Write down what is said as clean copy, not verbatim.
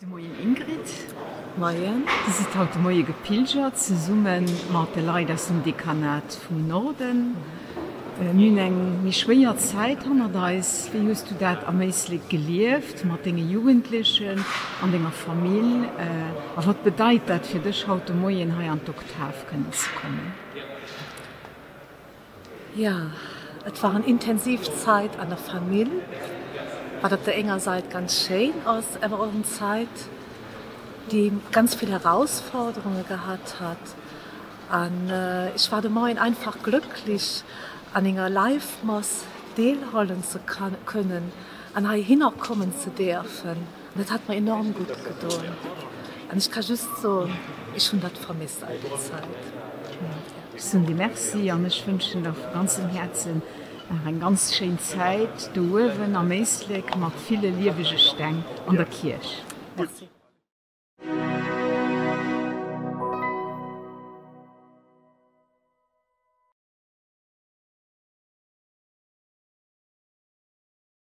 De Moien Ingrid. Moien. Dir sidd haut de Moie gepilgert zesumme mat de Leit aus dem Dekanat vum Norden. Mir hunn eng méi schwéier Zäit hannert eis. Wéi hues du dat am Éislek gelieft mat denge Jugendlechen an denger Famill? A wat bedeit dat fir dech haut de Moien hei an d'Oktav kënnen ze kommen? Jo, et war en intensiv Zait an der Famill, wat op der enger Sait ganz schéin ass, awer och en Zait, déi ganz vill Herausforderunge gehat hat. An ech war de Moien einfach glëcklich, an enger Live-Mass deelhollen ze kënnen an heihinner kommen ze däerfen. An dat hat mer enorm gutt gedoen. An ech ka just soen, ech hunn dat vermisst all déi Zäit. Ech soen dir Merci an ech wënschen der vu ganzem Häerzen nach eng ganz schéin Zäit do uewen am Éislek mat ville liewege Steng an der Kierch. Merci.